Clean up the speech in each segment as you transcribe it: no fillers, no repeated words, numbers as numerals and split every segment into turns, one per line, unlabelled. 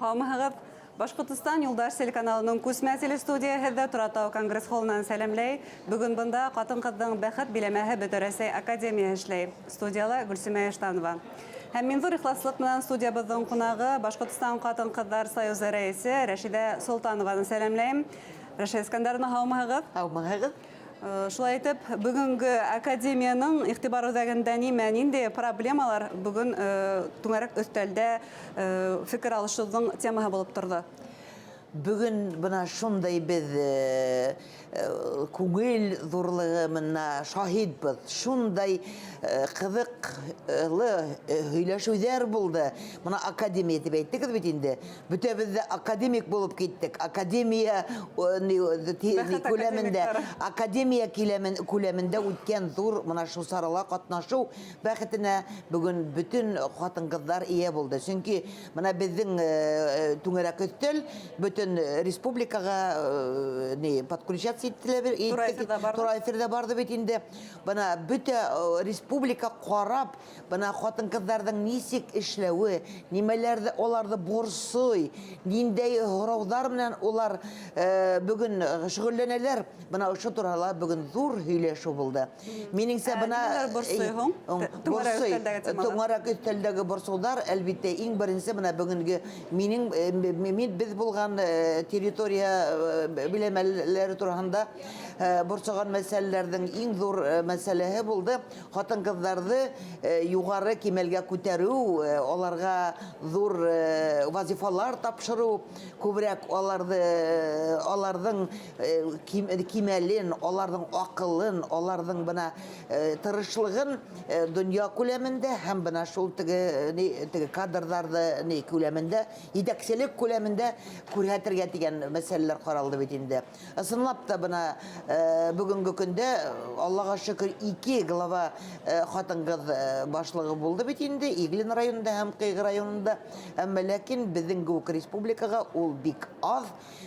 Һаумыһығыҙ! Башҡортостан Юлдаш телеканалының күсмә телестудияһы һеҙҙе Торатау конгресс-холынан сәләмләй. Бөгөн бында ҡатын-ҡыҙҙың бәхет биләмәһе Бөтә Рәсәй академияһы эшләй. Студияла Гөлсимә Иштанова. Һәм мин ҙур ихласлыҡ менән студиябыҙҙың ҡунағы Башҡортостан ҡатын-ҡыҙҙар союзы рәйесе Рәшиҙә Солтанованы сәләмләйем. Рәшиҙә Искәндәровна, һаумыһығыҙ!
Һаумыһығыҙ!
Шулай итеп, бөгөнгө академияның иғтибар үҙәгендә нимә, ниндәй проблемалар бөгөн түңәрәк өҫтәлдә фекер алышыуҙың темаһы булып торҙо?
Бөгөн бына шундай беҙ күңел ҙурлығы мына шаһитбыҙ. Шундай ҡыҙыҡлы һөйләшеүҙәр булды. Бына академия тип әйттегеҙ бит инде. Бөтәбеҙ ҙә академик булып киттек. Академия күләмендә, академия күләмендә үткән ҙур мына шул сарала ҡатнашыу бәхетенә бөгөн бөтөн хатын-ҡыҙҙар эйә булды. Сөнки мына беҙҙең түңәрәк өҫтәл бөтөн республикаға ни подключаться иттеләр. Тура эфирҙа барҙы бит инде. Бына бөтә республика ҡарап, Бына хатын-ҡыҙҙарҙың нисек эшләүе, нимәләрҙе аларҙы борсой, ниндәй һорауҙар менән улар бөгөн шөгыльләнәләр, бына ошо турала бөгөн ҙур һөйләшеү булды. Минеңсә, бына
нимәләр борсой һуң?
Борсой, түңәрәк өҫтәлдәге борсоуҙар, әлбиттә, иң беренсе бына бөгөнгө минең мин беҙ булған территория биләмәләре тураһында борсоған мәсьәләләрҙең иң ҙур мәсьәләһе булды. Хатын-кызларҙы югары кимәлгә күтәреү, аларга ҙур вазифалар тапшырыу, күбрәк аларҙы аларҙың кимәлен, аларҙың аҡылын, аларҙың бына тырышлығын донъя күләмендә һәм бына шул теге ни теге кадрҙарҙы ни күләмендә, етәкселек күләмендә күрһәтергә тигән мәсьәләләр каралды бит инде. Ысынлап та бына бүгенге көндә Аллага шөкер ике глава хатын-кыз башлыгы булды бит инде Иглин районында һәм Кыйгы районында. Әмма ләкин безнең кебек республикага ул бик аз.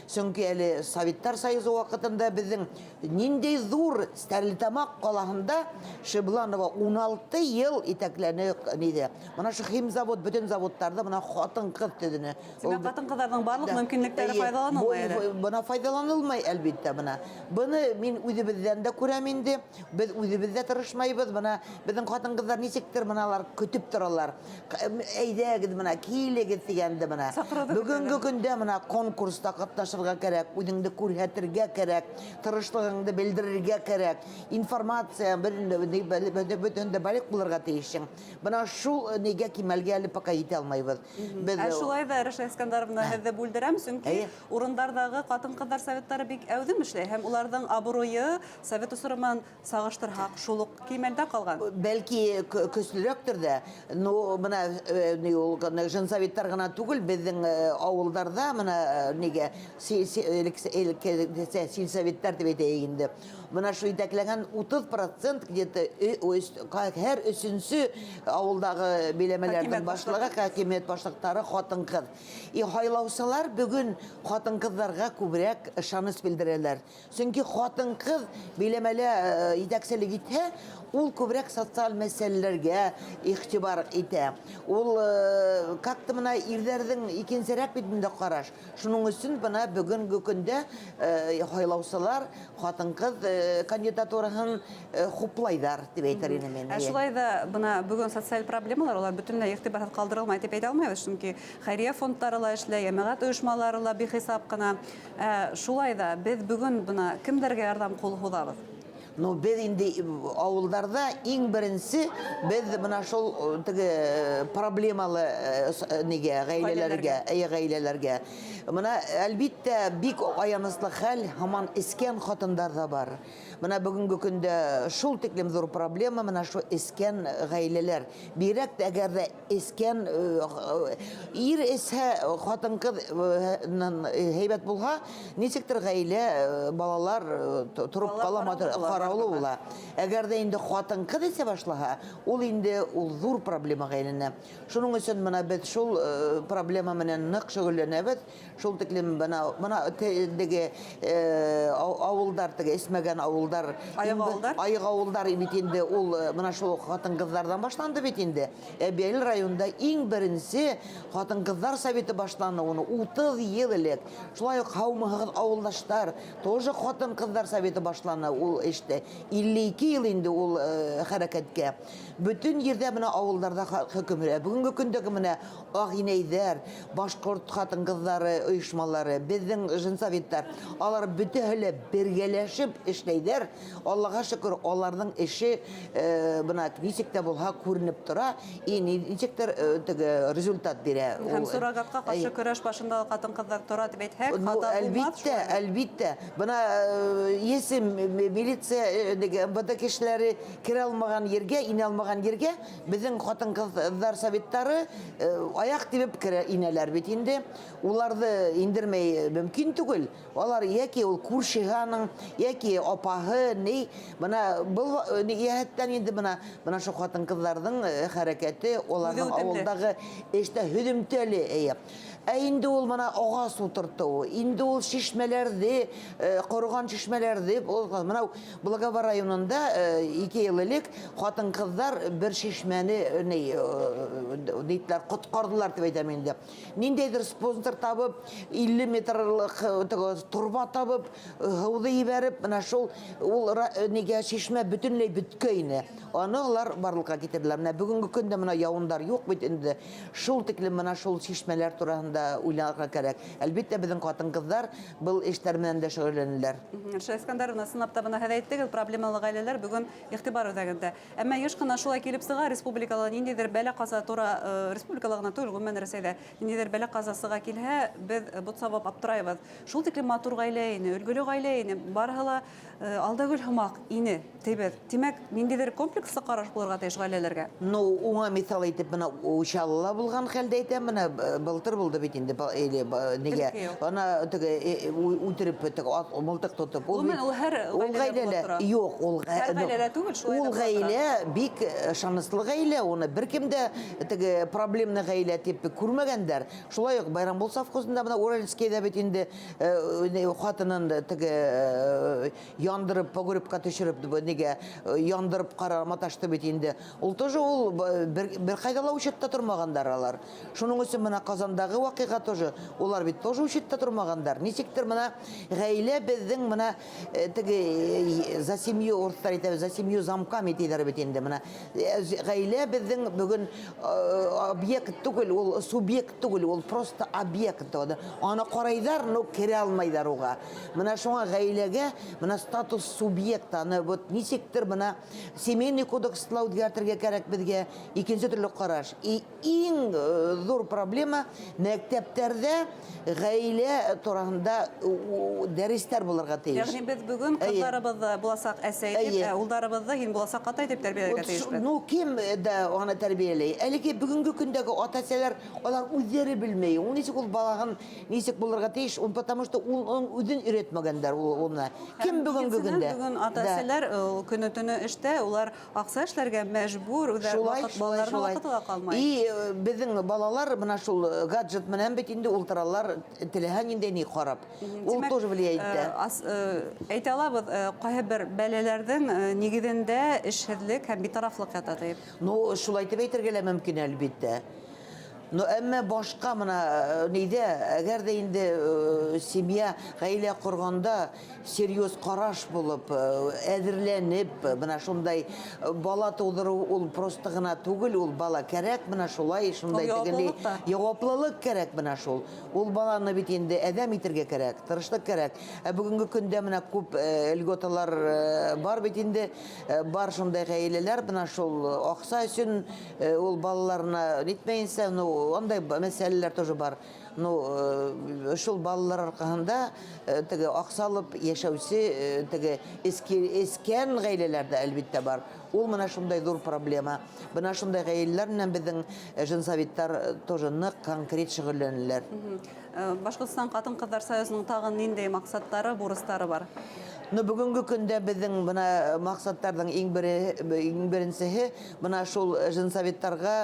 Чөнки әле Советтар Союзы вакытында безнең ниндәй зур Стәрлетамак калаһында Шебланова 16 ел итәкләне ниде. Менә шу химзавод, бөтен заводларда менә хатын-кыз төзене.
Димәк, хатын-кызларның барлык мөмкинлекләре файдаланылмай әле.
Бына файдаланылмай, әлбиттә, бына. Быны мин үзебездән дә күрәм инде. Без үзебез дә тырышмайбыз. Бына безнең хатын-кызлар ничектер менә алар көтеп торалар. Әйдәгез менә, килегез дигәнде менә. Бүгенге көндә менә конкурста катнашырга кәрәк, үзеңне күрһәтергә кәрәк, тырышлыгыңны белдерергә кәрәк. Информация бөтен дә балигъ булырга тиешсең. Бына шул нигә кимәлгә әле пока җитә алмайбыз.
Без Ә шулай да, Рәшә Искандаровна, һеҙҙе бүлдерәм, сөнки урындарҙағы ҡатын-ҡыҙҙар советтары бик әүҙем эшләй һәм уларҙың абруйы совет осоро менән сағыштырһаҡ, шул уҡ кимәлдә ҡалған.
Бәлки көслөрәктер дә. Ну, бына ни ул женсоветтар ғына түгел, беҙҙең авылдарҙа бына нигә элеккесә сельсоветтар тип әйтәйек инде. Бына шул итәкләгән 30% где-то һәр өсөнсө авылдагы биләмәләрнең башлыгы, хакимият башлыктары хатын-кыз. И һайлаучылар бүген хатын-кызларга күбрәк ышаныч белдерәләр. Чөнки хатын-кыз биләмәлә итәкчелек итһә, ул күбрәк социаль мәсьәләләргә игътибар итә. Ул как-то менә ирләрнең икенчерәк бит инде караш. Шуның өчен бына бүгенге көндә һайлаучылар хатын-кыз кандидатураһын хуплайҙар дип әйтер инем мин.
Ә шулай да бына бөгөн социаль проблемалар улар бөтөнләй игътибарһыҙ калдырылмай дип әйтә алмайбыҙ, чөнки хәйриә фондтары ла эшләй, йәмәғәт ойошмалары ла бихисап ҡына. Ә шулай да беҙ бөгөн бына кемдәргә ярҙам ҡулы һуҙабыҙ?
Ну, беҙ инде ауылдарҙа иң беренсе беҙ бына шул теге проблемалы нигә ғаиләләргә, әйе, ғаиләләргә. Бына әлбиттә бик аяныслы хәл, һаман эскән хатындар да бар. Бына бүгенге көндә шул тиклем ҙур проблема менә шул эскән ғаиләләр. Бигерәк тә әгәр дә эскән ир эсһә, хатын-кыз һәйбәт булһа, ничектер гаилә, балалар торып кала, караулы була. Әгәр дә инде хатын-кыз эчә башлаһа, ул инде ул зур проблемага әйләнә. Шуның өчен менә без шул проблема менән нык шөгыльләнәбез. Шул тиклем менә менә теге авылда Ауылдар, теге эсмәгән ауылдар.
Айыҡ ауылдар.
Айыҡ ауылдар бит инде ул мына шул ҡатын-ҡыҙҙарҙан башланды бит инде. Әбйәлил районында иң беренсе ҡатын-ҡыҙҙар советы башланы, уны 30 йыл элек. Шулай уҡ «Һаумыһығыҙ, ауылдаштар», тоже ҡатын-ҡыҙҙар советы башланы ул эште. 52 йыл инде ул хәрәкәткә. Бөтөн ерҙә мына ауылдарҙа хөкөм һөрә. Бөгөнгө көндәге мына Аҡ инәйҙәр, башҡорт ҡатын-ҡыҙҙары ойошмалары, беҙҙең женсоветтар, алар бөтәһе лә бергәләшеп эшләйҙәр. Аллаға шөкөр, аларҙың эше бына нисек тә булһа күренеп тора и нисектер теге результат бирә.
Һәм
Ул,
суррогатҡа ҡаршы көрәш башында ла ҡатын-ҡыҙҙар тора тип әйтһәк,
Ну,
хата булмаҫ,
әлбиттә,
шулай.
Әлбиттә. Бына если милиция, теге МВД кешеләре керә алмаған ергә, инә алмаған ергә, беҙҙең ҡатын-ҡыҙҙар советтары аяҡ тибеп керә, инәләр бит инде. Уларҙы индермәй мөмкин түгел. Алар йәки ул күршеһе аның, йәки апаһы, ни. Бына был йәһәттән инде бына шул ҡатын-ҡыҙҙарҙың хәрәкәте, уларҙың
Үҙе үтемле.
ауылдағы эштә һөҙөмтәле, эйе. Ә инде ул мына ағас ултыртыу, инде ул шишмәләрҙе, ҡороған шишмәләрҙе, ул мына Благовар районында 2 йыл элек ҡатын-ҡыҙҙар бер шишмәне, ни, дитләр, ҡотҡарҙылар тип әйтәм инде. Ниндәйҙер спонсор табып, 50 метрлыҡ, теге торба табып, һыуҙы ебәреп, мына шул ул нигә шишмә бөтөнләй бөткәйне. Аны алар барлыҡҡа китерҙеләр. Менә бөгөнгө көндә мына яуындар юҡ бит инде. Шул тиклем мына шул шишмәләр тураһында уйланырға кәрәк. Әлбиттә, беҙҙең ҡатын-ҡыҙҙар был эштәр менән дә шөғөлләнәләр.
Эльшә Искандаровна, ысынлап та бына һеҙ әйттегеҙ, проблемалы ғаиләләр бөгөн иғтибар үҙәгендә. Әммә йыш ҡына шулай килеп сыға, республикала ниндәйҙер бәлә-ҡаза тура, республикала ғына түгел, ғөмүмән Рәсәйҙә ниндәйҙер бәлә-ҡаза сыға килһә, беҙ бот сабып аптырайбыҙ. Шул тиклем матур ғаилә ине, өлгөлө ғаилә ине, барыһы ла алда гөл һымаҡ ине, тибеҙ. Тимәк, ниндәйҙер комплекслы ҡараш булырға тейеш ғаиләләргә.
Ну, уңа миҫал итеп, бына Учалыла булған хәлде әйтәм, бына былтыр булды бит инде, или, нигә?
Элекке йыл.
Ана теге, үлтереп, теге ат, мылтыҡ тотоп. Ул
Ғөмүмән,
бит
ул һәр
ул
ғаиләлә булып
ғаиләлә
тора.
Юҡ, ул
Һәр
ну,
ғаиләлә түгел, шулай
ул
да булып тора.
ғаилә бик ышаныслы ғаилә, уны бер кем дә теге проблемный ғаилә тип күрмәгәндәр. Шулай уҡ Байрамбул совхозында бына Уральскийҙа бит инде, ҡатынын теге, яндырып, погребка төшөрөп, нигә, яндырып ҡара маташты бит инде. Ул тоже ул бер ҡайҙа ла учетта тормағандар алар. Шуның өсөн бына Ҡазандағы ваҡиға тоже, улар бит тоже учетта тормағандар. Нисектер бына ғаилә беҙҙең бына, теге, за семью урыҫтар әйтә, за семью замками тиҙәр бит инде. Бына, ғаилә беҙҙең бөгөн, объект түгел, ул субъект түгел, ул просто объект. Аны ҡарайҙар, но керә алмайҙар уға. Бына шуңа ғаиләгә бына статус субъекта, аны вот нисектер бына семейный кодексты ла үҙгәртергә кәрәк беҙгә, икенсе төрлө ҡараш. И иң ҙур проблема мәктәптәрҙә ғаилә тураһында дәрестәр булырға тейеш.
Йәғни беҙ бөгөн ҡыҙҙарыбыҙҙы буласаҡ әсәй тип,
Эйе.
ә улдарыбыҙҙы һин буласаҡ атай тип тәрбиәләргә тейешбеҙ.
Ну, кем дә аны тәрбиәләй? Әлеге бөгөнгө көндәге ата-әсәләр, алар үҙҙәре белмәй. Ул нисек ул балаһын нисек булырға тейеш? Ул потому что ул уның үҙен өйрәтмәгәндәр ул уны. Кем
Һәм
бөгөнгө
икенсенән,
көндә?
Бөгөн ата-әсәләр, көнө-төнө эштә, улар аҡса эшләргә мәжбүр, үҙҙәре
Шулай,
ваҡыт,
шулай,
балаларына
шулай.
ваҡыты ла ҡалмай.
И беҙҙең балалар бына шул гаджет менән бит инде ултыралар, теләһә ниндәй ни ҡарап. Ул
Тимәк,
тоже влияет итә.
Әйтә алабыҙ, ҡайһы бер бәләләрҙең нигеҙендә эшһеҙлек һәм битарафлыҡ ята тип.
Ну, шулай тип әйтергә лә мөмкин, әлбиттә. Но әммә башҡа бына, нейҙә, әгәр ҙә инде, семья, ғаилә ҡорғанда серьез ҡараш булып, әҙерләнеп, бына шундай, бала тыуҙырыу ул просто ғына түгел, ул бала кәрәк, бына шулай, шундай
Ул
тегендәй
яуаплылыҡ та.
Яуаплылыҡ кәрәк бына шул. Ул баланы бит инде әҙәм итергә кәрәк, тырышлыҡ кәрәк. Ә бөгөнгө көндә бына күп, льготалар, бар бит инде, бар шундай ғаиләләр бына шул аҡса өсөн, ул балаларына нитмәйенсә, ну, андай мәсьәләләр тоже бар. Ну, шул балалар арҡаһында, теге аҡса алып йәшәүсе, теге эскән ғаиләләр ҙә әлбиттә бар. Ул мына шундай ҙур проблема. Бына шундай ғаиләләр менән беҙҙең, женсоветтар, тоже ныҡ конкрет шөғөлләнәләр.
Башҡортостан ҡатын-ҡыҙҙар союзының тағын ниндәй маҡсаттары, бурыстары бар?
Ну, бөгөнгө көндә беҙҙең бына маҡсаттарҙың иң беренсеһе бына шул женсоветтарға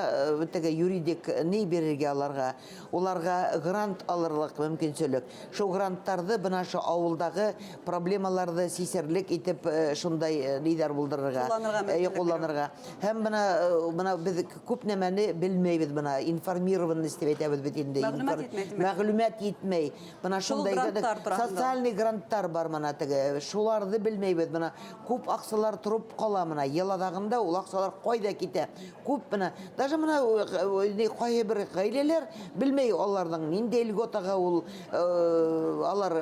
теге юридик ни бирергә аларға, уларға грант алырлыҡ мөмкинселек. Шул гранттарҙы бына ошо ауылдағы проблемаларҙы сисерлек итеп шундай ниҙәр булдырырға,
Ҡулланырға мөмкинлек.
Ҡулланырға. Һәм бына беҙ күп нәмәне белмәйбеҙ, бына информированность тип әйтәбеҙ бит инде.
Мәғлүмәт етмәй, тимәк.
Мәғлүмәт етмәй. Бына
Шул
шундай
гранттар тураһында.
Социальный гранттар бар мына теге. Шуларҙы белмәйбеҙ. Бына күп аҡсалар тороп ҡала мына. Йыл аҙағында ул аҡсалар ҡайҙа китә? Күп бына даже мына ҡайһы бер ғаиләләр белмәй аларҙың ниндәй льготаға ул алар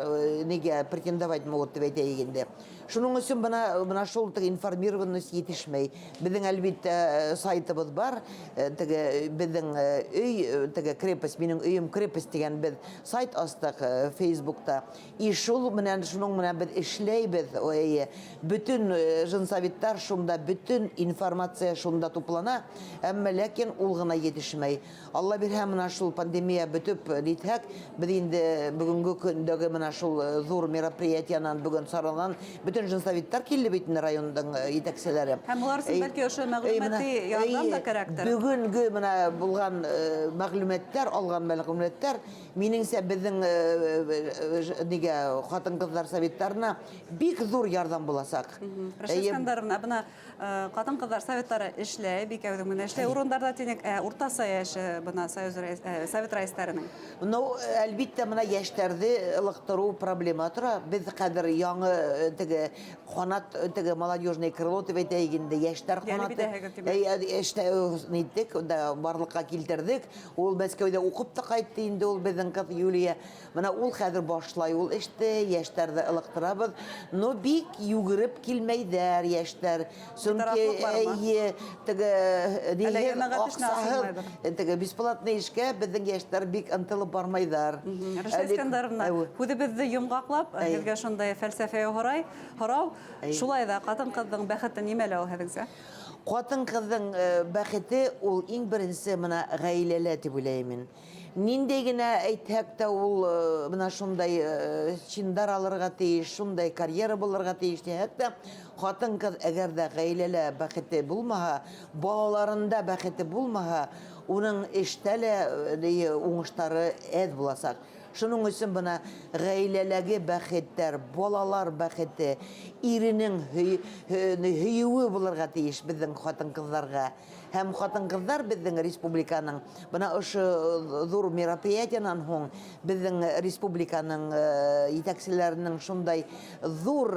нигә претендовать могут тип әйтәйек инде. Шуның өсөн бына шул теге информированность етешмәй. Беҙҙең, әлбиттә, сайтыбыҙ бар, теге беҙҙең өй, теге крепость, минең өйөм крепость тигән беҙ сайт астыҡ Фейсбукта. И шул менән, шуның менән беҙ эшләйбеҙ, ой, бөтөн женсоветтар шунда, бөтөн информация шунда туплана, әммә ләкин ул ғына етешмәй. Алла бирһә, мына шул пандемия бөтөп нитһәк, беҙ инде бөгөнгө көндәге мына шул ҙур мероприятиянан бөгөн саранан бөтөн женсоветтар килде бит инде райондың етәкселәре.
Һәм улар өсөн бәлки ошо мәғлүмәти ярҙам да кәрәктер.
Бөгөнгө мына булған мәғлүмәттәр, алған мәғлүмәттәр, минеңсә, беҙҙең нигә ҡатын-ҡыҙҙар советтарына бик ҙур ярҙам буласаҡ.
Рәшидә Искәндәровна, бына ҡатын-ҡыҙҙар советтары эшләй, бик әүҙем генә эшләй. Урындарҙа тинек, уртаса йәше бына союз совет рәистәренең.
Ну, әлбиттә, мына йәштәрҙе ылыҡтырыу проблема тора. Беҙ хәҙер яңы теге ҡанат, теге молодежный крыло тип әйтәйек инде, йәштәр
Йәлеп
ҡанаты.
итәһегеҙ, тимәк.
Эштә ниттек, да, барлыҡҡа килтерҙек. Ул Мәскәүҙә уҡып та ҡайтты инде ул беҙҙең ҡыҙ Юлия. Мына ул хәҙер башлай ул эште, йәштәрҙе ылыҡтырабыҙ. Но бик йүгереп килмәйҙәр йәштәр. Сөнки,
Битарафлыҡ бармы?
Эйе, теге
Әллә
ниһеҙ,
йәмәғәт эшенә
аҡсаһыҙ,
асылмайҙыр?
Теге бесплатный эшкә беҙҙең йәштәр бик ынтылып бармайҙар.
Рәшидә Искәндәровна,
Әүе.
һүҙебеҙҙе йомғаҡлап, һеҙгә шундай фәлсәфә һорау. Шулай ҙа ҡатын-ҡыҙҙың бәхете нимәлә ул һеҙҙеңсә?
Ҡатын-ҡыҙҙың бәхете ул иң беренсе мына ғаиләлә тип уйлайым мин. Ниндәй генә әйтһәк тә ул мына шундай чиндар алырға тейеш, шундай карьера булырға тейеш тиһәк тә, ҡатын-ҡыҙ әгәр ҙә ғаиләлә бәхете булмаһа, балаларында бәхете булмаһа, уның эштә лә уңыштары әҙ буласаҡ. Шуның өсөн бына ғаиләләге бәхеттәр, балалар бәхете, иренең һөйөүе булырға тейеш беҙҙең ҡатын-ҡыҙҙарға. Һәм ҡатын-ҡыҙҙар беҙҙең республиканың бына ошо ҙур мероприятиянан һуң беҙҙең республиканың етәкселәренең шундай ҙур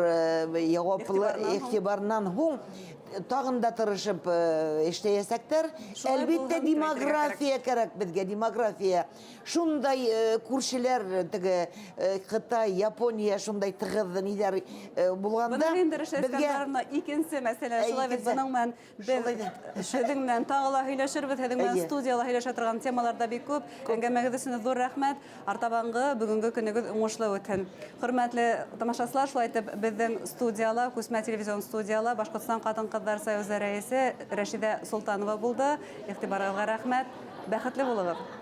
яуаплы
Иғтибарынан һуң.
Иғтибарынан һуң тағын да тырышып эшләйәсәктәр.
Шулай
Әлбиттә,
булһын тип әйтергә кәрәк.
Демография кәрәк беҙгә, демография. Шундай күршеләр, теге Ҡытай, Япония шундай тығыҙ ниҙәр булғанда
Бына инде, Рәшидә
беҙгә
Искәндәровна, икенсе мәсьәлә. Шулай бит,
Икенсе.
бының менән беҙ
Шулай ҙа.
һеҙҙең менән тағы ла һөйләшербеҙ, һеҙҙең менән студияла һөйләшә торған темалар ҙа бик күп. Әңгәмәгеҙ өсөн ҙур рәхмәт. Артабанғы бөгөнгө көнөгөҙ уңышлы үтһен. Хөрмәтле тамашасылар, шулай итеп беҙҙең студияла, күсмә телевизион студияла Башҡортостан ҡатын-ҡыҙҙар союзы рәйесе Рәшиҙә Солтанова булды. Иғтибарығыҙға рәхмәт. Бәхетле булығыҙ.